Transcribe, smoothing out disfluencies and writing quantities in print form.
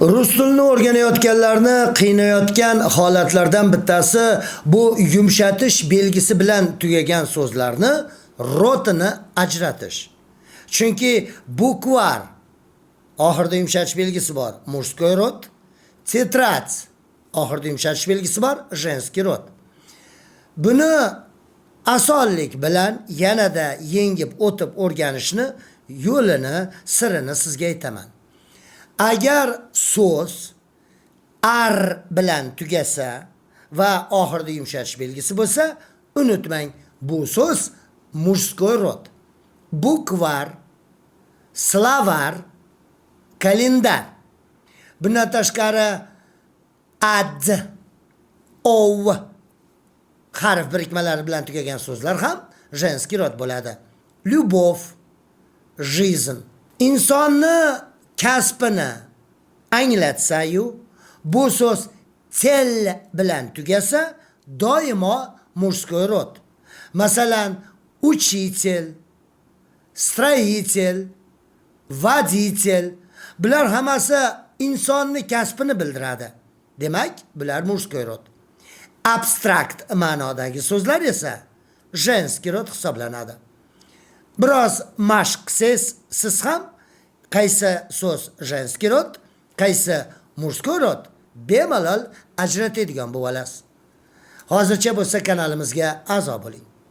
Rus tilini o'rganayotganlarni qiynayotgan holatlardan bittasi bu yumshatish belgisi bilan tugagan so'zlarni род ini ajratish. Chunki букварь, oxirida yumshatish belgisi bor, мужской род, тетрадь, oxirida yumshatish belgisi bor, женский род. Buni osonlik bilan yanada yengib o'tib o'rganishni yo'lini, sirini sizga aytaman. Agar so'z ar bilan tugasa va oxirida yumshatish belgisi bo'lsa, unutmang, bu so'z мужской род. Букварь, словарь, календарь. Bundan tashqari ad, ov harf birikmalari bilan tugagan so'zlar ham женский род bo'ladi. Любовь, жизнь. Insonni kasbini anglatsa-yu, bu so'z tel bilan tugasa, doimo мужской род. Masalan, учитель, строитель, водитель, bular hammasi insonni kasbini bildiradi. Demak, bular мужской род. Abstrakt ma'nodagi so'zlar esa женский род hisoblanadi. Biroz mashq qilsangiz, siz ham qaysi so'z женский род, qaysi мужской род bemalol ajratadigan bo'lasiz. Hozircha bo'lsa kanalimizga a'zo bo'ling.